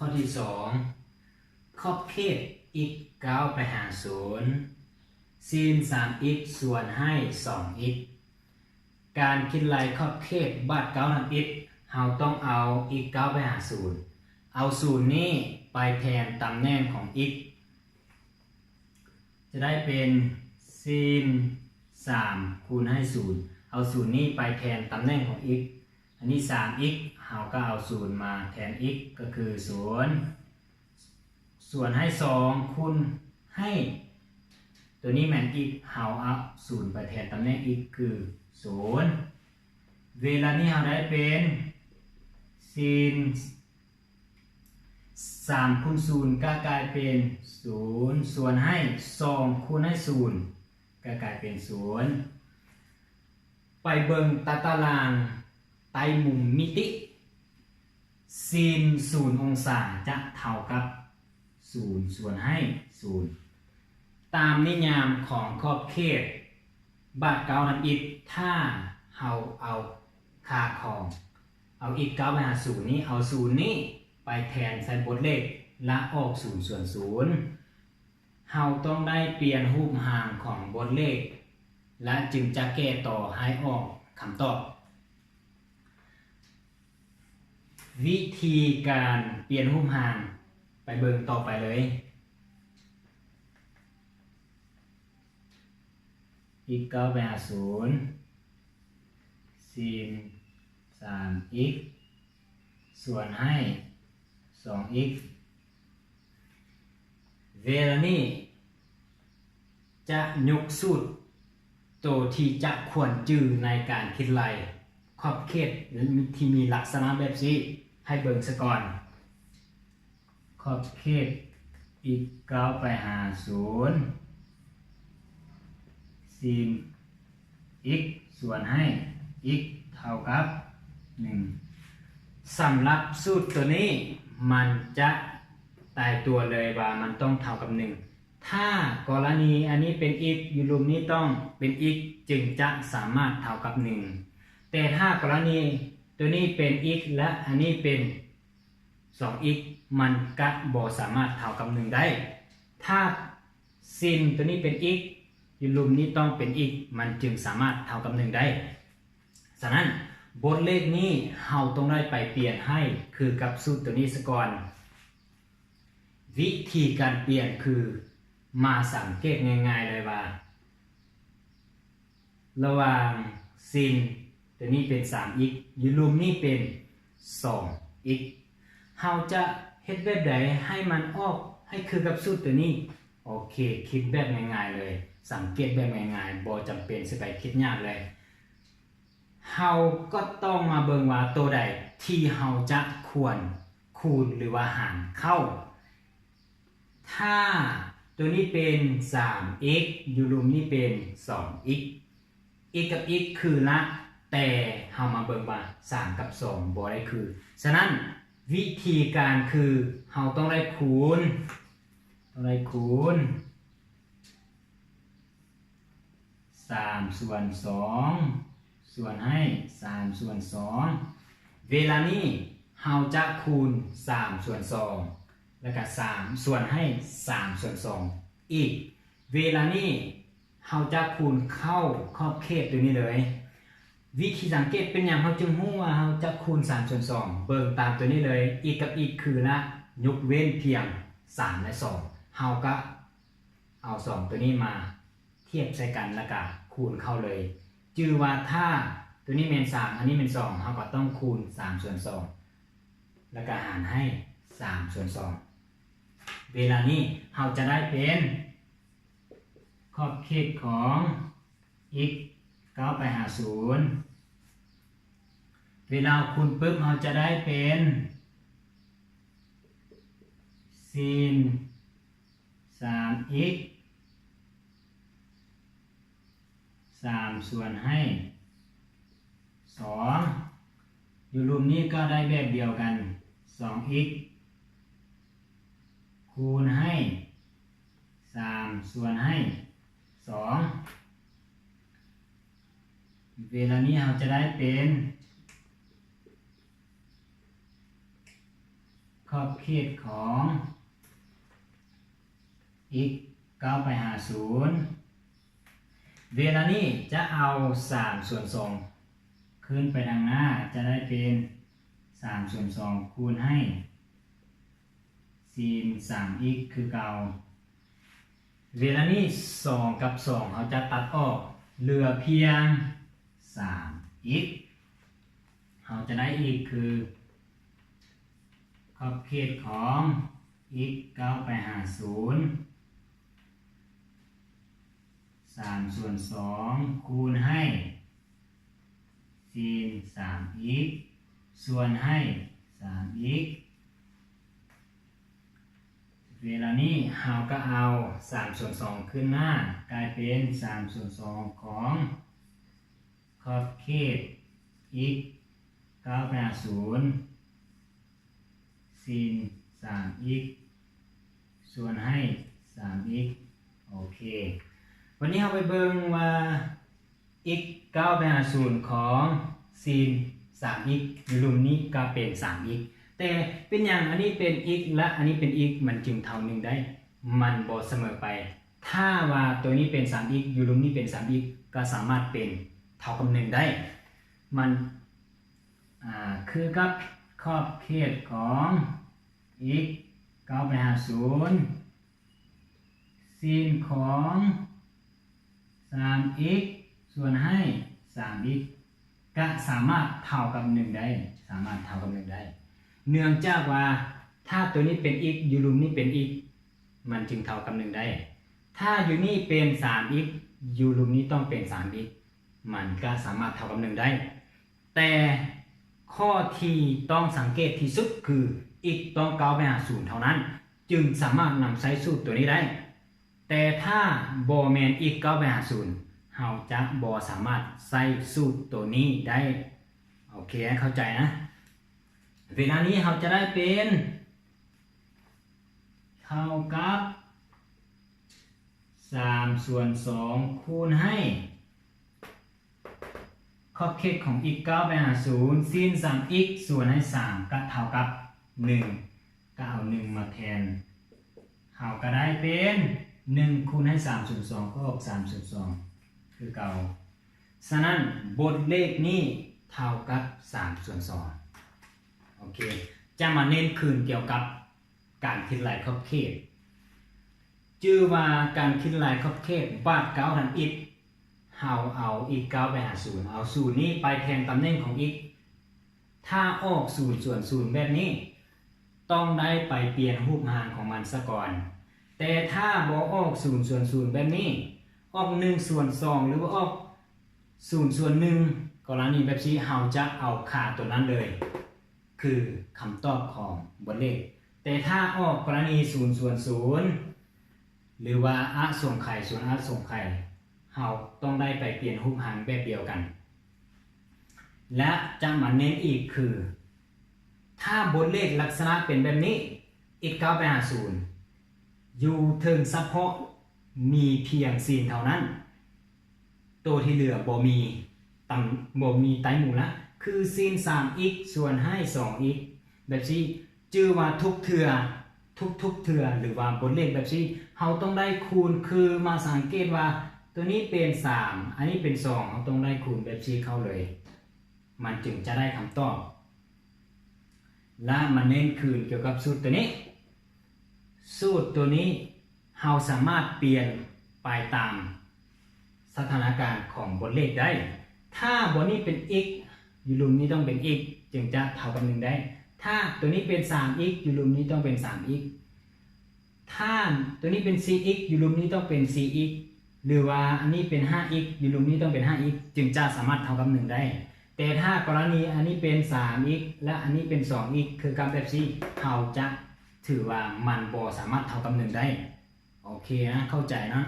ຂໍ້ທີສອງ ຂອບເຂດ x ກ້າວໄປຫາສູນ ຊີ້ນ ສາມ x ສ່ວນໃຫ້ ສອງ x ການຄິດໄລ່ຂອບເຂດບາດກ້າວທຳອິດ ເຮົາຕ້ອງເອົາ x ກ້າວໄປຫາສູນ ເອົາສູນນີ້ໄປແທນຕຳແໜ່ງຂອງ x ຈະໄດ້ເປັນ ຊີ້ນ ສາມ ຄູນໃຫ້ ສູນ ເອົາສູນນີ້ໄປແທນຕຳແໜ່ງຂອງ x ອັນນີ້ ສາມ x ເຮົາກໍເອົາສູນມາແທນ x ກໍຄື ສູນ ສ່ວນໃຫ້ ສອງ ຄູນໃຫ້ ຕົວນີ້ແມ່ນ x ເຮົາເອົາສູນໄປແທນຕຳແໜ່ງ x ຄື ສູນ ເວລານີ້ເຮົາໄດ້ເປັນ ຊີ້ນ ສາມ ຄູນ ສູນ ກໍກາຍເປັນ ສູນ ສ່ວນໃຫ້ ສອງ ຄູນໃຫ້ ສູນ ກໍກາຍເປັນ ສູນ ໄປເບິ່ງຕາຕະລາງໃຕ້ມຸມມິຕິ ຊີ້ນ ສູນ ອົງສາ ຈະເທົ່າກັບ ສູນ ສ່ວນໃຫ້ ສູນ ຕາມນິຍາມຂອງຂອບເຂດບາດກ້າວທຳອິດ ຖ້າເຮົາເອົາຄ່າຂອງ ເອົາ x ກ້າວໄປຫາສູນນີ້ ເອົາສູນນີ້ໄປແທນໃສ່ບົດເລກ ລະອອກສູນສ່ວນສູນ ເຮົາຕ້ອງໄດ້ປ່ຽນຮູບຮ່າງຂອງບົດເລກ ລະຈຶ່ງຈະແກ້ຕໍ່ໃຫ້ອອກຄຳຕອບ. ວິທີການປ່ຽນຮູບຮ່າງ ໄປເບິ່ງຕໍ່ໄປເລີຍ x ກ້າວໄປຫາສູນ ຊີ້ນ ສາມ x ສ່ວນໃຫ້ ສອງ x ເວລານີ້ຈະຍົກສູດໂຕທີ່ຈະຄວນຈື່ໃນການຄິດໄລ່ຂອບເຂດທີ່ມີລັກສະນະແບບຊີ້ໃຫ້ເບິ່ງສາກ່ອນ. ຂອບເຂດ x ກ້າວໄປຫາສູນ ຊີ້ນ x ສ່ວນໃຫ້ x ເທົ່າກັບ ໜຶ່ງ ສຳລັບສູດໂຕນີ້ ມັນຈະຕາຍຕົວເລີຍວ່າມັນຕ້ອງເທົ່າກັບ ໜຶ່ງ ຖ້າກໍລະນີອັນນີ້ເປັນ x ຢູ່ລຸ່ມນີ້ຕ້ອງເປັນ x ຈຶ່ງຈະສາມາດເທົ່າກັບ ໜຶ່ງ ແຕ່ຖ້າກໍລະນີໂຕນີ້ເປັນ x ແລະ ອັນນີ້ເປັນ ສອງ x ມັນກະບໍ່ສາມາດເທົ່າກັບ ໜຶ່ງ ໄດ້. ຖ້າຊີ້ນໂຕນີ້ເປັນ x ຢູ່ລຸ່ມນີ້ຕ້ອງເປັນ x ມັນຈຶ່ງສາມາດເທົ່າກັບ ໜຶ່ງ ໄດ້. ສະນັ້ນ ບົດເລກນີ້ເຮົາຕ້ອງໄດ້ໄປປ່ຽນໃຫ້ຄືກັບສູດໂຕນີ້ສາກ່ອນ. ວິທີການປ່ຽນຄື ມາສັງເກດງ່າຍໆເລີຍວ່າ ລະຫວ່າງຊີ້ນໂຕນີ້ເປັນ ສາມ x ຢູ່ລຸ່ມນີ້ເປັນ ສອງ x ເຮົາຈະເຮັດແບບໃດໃຫ້ມັນອອກໃຫ້ຄືກັບສູດໂຕນີ້? ໂອເຄ ຄິດແບບງ່າຍໆເລີຍ ສັງເກດແບບງ່າຍໆ ບໍ່ຈຳເປັນຊິໄປຄິດຍາກເລີຍ. ເຮົາກໍຕ້ອງມາເບິ່ງວ່າໂຕໃດທີ່ເຮົາຈະຄວນຄູນ ຫຼືວ່າຫານເຂົ້າ. ຖ້າໂຕນີ້ເປັນ ສາມ x ຢູ່ລຸ່ມນີ້ເປັນ ສອງ x x ກັບ x ຄືລະ ແຕ່ເຮົາມາເບິ່ງວ່າ ສາມ ກັບ ສອງ ບໍ່ໄດ້ຄື. ສະນັ້ນ ວິທີການຄື ເຮົາຕ້ອງໄດ້ຄູນ ຕ້ອງໄດ້ຄູນ ສາມ ສ່ວນ ສອງ ສ່ວນໃຫ້ ສາມ ສ່ວນ ສອງ ເວລານີ້ເຮົາຈະຄູນ ສາມ ສ່ວນ ສອງ ແລ້ວກະ ສາມ ສ່ວນໃຫ້ ສາມ ສ່ວນ ສອງ ອີກ. ເວລານີ້ເຮົາຈະຄູນເຂົ້າຂອບເຂດໂຕນີ້ເລີຍ. ວິທີສັງເກດ ເປັນຫຍັງເຮົາຈຶ່ງຮູ້ວ່າເຮົາຈະຄູນ ສາມ ສ່ວນ ສອງ? ເບິ່ງຕາມໂຕນີ້ເລີຍ x ກັບ x ຄືລະ ຍົກເວັ້ນພຽງ ສາມ ແລະ ສອງ ເຮົາກະ ເອົາສອງໂຕນີ້ມາທຽບໃສ່ກັນ ແລ້ວກະຄູນເຂົ້າເລີຍ. ຈື່ວ່າຖ້າໂຕນີ້ແມ່ນ ສາມ ອັນນີ້ແມ່ນ ສອງ ເຮົາກໍຕ້ອງຄູນ ສາມ ສ່ວນ ສອງ ແລ້ວກະຫານໃຫ້ ສາມ ສ່ວນ ສອງ. ເວລານີ້ເຮົາຈະໄດ້ເປັນ ຂອບເຂດຂອງ x ກ້າວໄປຫາສູນ ເວລາເຮົາຄູນປຶບ ເຮົາຈະໄດ້ເປັນ ຊີ້ນ ສາມ x ສາມ ສ່ວນໃຫ້ ສອງ ຢູ່ລຸ່ມນີ້ກໍໄດ້ແບບດຽວກັນ ສອງ x ຄູນໃຫ້ ສາມ ສ່ວນໃຫ້ ສອງ ເວລານີ້ເຮົາຈະໄດ້ເປັນ ຂ ຂອບເຂດຂອງ x ກ້າວໄປຫາສູນ. ເວລານີ້ຈະເອົາສາມສ່ວນສອງຂຶ້ນໄປທາງໜ້າ ຈະໄດ້ເປັນສາມສ່ວນສອງຄູນໃຫ້ sin ສາມ x ຄືເກົ່າ. ເວລານີ້ສອງກັບສອງເຮົາຈະຕັດອອກ ເຫຼືອພຽງສາມ x. ເຮົາຈະໄດ້ x ຄື ຂອບເຂດຂອງ x ກ້າວໄປຫາສູນ ສາມສ່ວນສອງຄູນໃຫ້ sin ສາມ x ສ່ວນໃຫ້ ສາມ x. ເວລານີ້ເຮົາກໍເອົາສາມສ່ວນສອງຂຶ້ນໜ້າ ກາຍເປັນສາມສ່ວນສອງຂອງຂອບເຂດ x ກ້າວໄປຫາສູນ sin ສາມ x ສ່ວນໃຫ້ ສາມ x. ໂອເຄ ວັນນີ້ເຮົາໄປເບິ່ງວ່າ x ກ້າວໄປຫາສູນຂອງ sin ສາມ x ຢູ່ລຸ່ມນີ້ກໍເປັນ ສາມ x. ແຕ່ເປັນຫຍັງອັນນີ້ເປັນ x ແລະ ອັນນີ້ເປັນ x ມັນຈຶ່ງເທົ່າໜຶ່ງໄດ້? ມັນບໍ່ສະເໝີໄປ. ຖ້າວ່າໂຕນີ້ເປັນ ສາມ x ຢູ່ລຸ່ມນີ້ເປັນ ສາມ x ກໍສາມາດເປັນເທົ່າກັບໜຶ່ງໄດ້. ມັນ ອ່າ ຄືກັບຂອບເຂດຂອງ x ກ້າວໄປຫາສູນ sin ຂອງ ສາມ x ສ່ວນໃຫ້ ສາມ x ກະສາມາດເທົ່າກັບໜຶ່ງໄດ້ ສາມາດເທົ່າກັບໜຶ່ງໄດ້ ເນື່ອງຈາກວ່າຖ້າໂຕນີ້ເປັນ x ຢູ່ລຸ່ມນີ້ເປັນ x ມັນຈຶ່ງເທົ່າກັບໜຶ່ງໄດ້. ຖ້າຢູ່ນີ້ເປັນ ສາມ x ຢູ່ລຸ່ມນີ້ຕ້ອງເປັນ ສາມ x ມັນກະສາມາດເທົ່າກັບໜຶ່ງໄດ້. ແຕ່ຂໍ້ທີ່ຕ້ອງສັງເກດທີ່ສຸດຄື x ຕ້ອງກ້າວໄປຫາສູນເທົ່ານັ້ນ ຈຶ່ງສາມາດນຳໃຊ້ສູດໂຕນີ້ໄດ້. ແຕ່ຖ້າບໍ່ແມ່ນ x ກ້າວໄປຫາສູນ ເຮົາຈະບໍ່ສາມາດໃຊ້ສູດໂຕນີ້ໄດ້. ໂອເຄ ເຂົ້າໃຈນະ? ເວລານີ້ເຮົາຈະໄດ້ເປັນ ເທົ່າກັບ ສາມສ່ວນສອງຄູນໃຫ້ ຂອບເຂດຂອງ x ກ້າວໄປຫາສູນ sin ສາມ x ສ່ວນໃຫ້ ສາມ ກະເທົ່າກັບໜຶ່ງ ກະເອົາໜຶ່ງມາແທນ ເຮົາກະໄດ້ເປັນ ໜຶ່ງຄູນໃຫ້ ສາມສ່ວນສອງ ກໍອອກ ສາມສ່ວນສອງ ຄືເກົ່າ. ສະນັ້ນ ບົດເລກນີ້ເທົ່າກັບ ສາມສ່ວນສອງ. ໂອເຄ ຈະມາເນັ້ນຄືນກ່ຽວກັບ ການຄິດລາຍຂອບເຂດ ຈື່ວ່າການຄິດລາຍຂອບເຂດບາດກ້າວທາງ x ເຮົາເອົາ x ກ້າວໄປຫາສູນ ເອົາສູນນີ້ໄປແທນຕຳແໜ່ງຂອງ x. ຖ້າອອກສູນສ່ວນສູນແບບນີ້ ຕ້ອງໄດ້ໄປປ່ຽນຮູບຮ່າງຂອງມັນສາກ່ອນ. ແຕ່ຖ້າບໍ່ອອກສູນສ່ວນສູນແບບນີ້ ອອກໜຶ່ງສ່ວນສອງ ຫຼືວ່າອອກສູນສ່ວນໜຶ່ງ ກໍລະນີແບບຊີ້ ເຮົາຈະເອົາຄ່າໂຕນັ້ນເລີຍ ຄືຄຳຕອບຂອງບົດເລກ. ແຕ່ຖ້າອອກກໍລະນີສູນສ່ວນສູນ ຫຼືວ່າອະສົງໄຂສ່ວນອະສົງໄຂ ເຮົາຕ້ອງໄດ້ໄປປ່ຽນຮູບຮ່າງແບບດຽວກັນ. ແລະ ຈະມາເນັ້ນອີກຄື ຖ້າບົດເລກລັກສະນະເປັນແບບນີ້ x ກ້າວໄປຫາສູນ ຢູ່ເທິງສະເພາະມີພຽງ sin ເທົ່ານັ້ນ ໂຕທີ່ເຫຼືອບໍ່ມີຕຳ ບໍ່ມີໃຕ້ມູນລະ ຄື sin ສາມ x ສ່ວນໃຫ້ ສອງ x ແບບຊີ້. ຈື່ວ່າທຸກເທື່ອ ທຸກໆເທື່ອ ຫຼືວ່າບົດເລກແບບຊີ້ ເຮົາຕ້ອງໄດ້ຄູນ ຄືມາສັງເກດວ່າໂຕນີ້ເປັນ ສາມ ອັນນີ້ເປັນ ສອງ ເຮົາຕ້ອງໄດ້ຄູນແບບຊີ້ເຂົ້າເລີຍ ມັນຈຶ່ງຈະໄດ້ຄຳຕອບ. ລະມາເນັ້ນຄືນກ່ຽວກັບສູດໂຕນີ້ ສູດໂຕນີ້ເຮົາສາມາດປ່ຽນໄປຕາມສະຖານະການຂອງບົດເລກໄດ້. ຖ້າບ່ອນນີ້ເປັນ x ຢູ່ລຸ່ມນີ້ຕ້ອງເປັນ x ຈຶ່ງຈະເທົ່າກັບໜຶ່ງໄດ້. ຖ້າໂຕນີ້ເປັນ ສາມ x ຢູ່ລຸ່ມນີ້ຕ້ອງເປັນ ສາມ x. ຖ້າໂຕນີ້ເປັນ ສີ່ x ຢູ່ລຸ່ມນີ້ຕ້ອງເປັນ ສີ່ x ຫຼືວ່າອັນນີ້ເປັນ ຫ້າ x ຢູ່ລຸ່ມນີ້ຕ້ອງເປັນ ຫ້າ x ຈຶ່ງຈະສາມາດເທົ່າກັບໜຶ່ງໄດ້. ແຕ່ຖ້າກໍລະນີອັນນີ້ເປັນ ສາມ x ແລະ ອັນນີ້ເປັນ ສອງ x ຄືກັບແບບຊີ້ ເຮົາຈະຖືວ່າມັນບໍ່ສາມາດເທົ່າກັບໜຶ່ງໄດ້. ໂອເຄນະ ເຂົ້າໃຈເນາະ?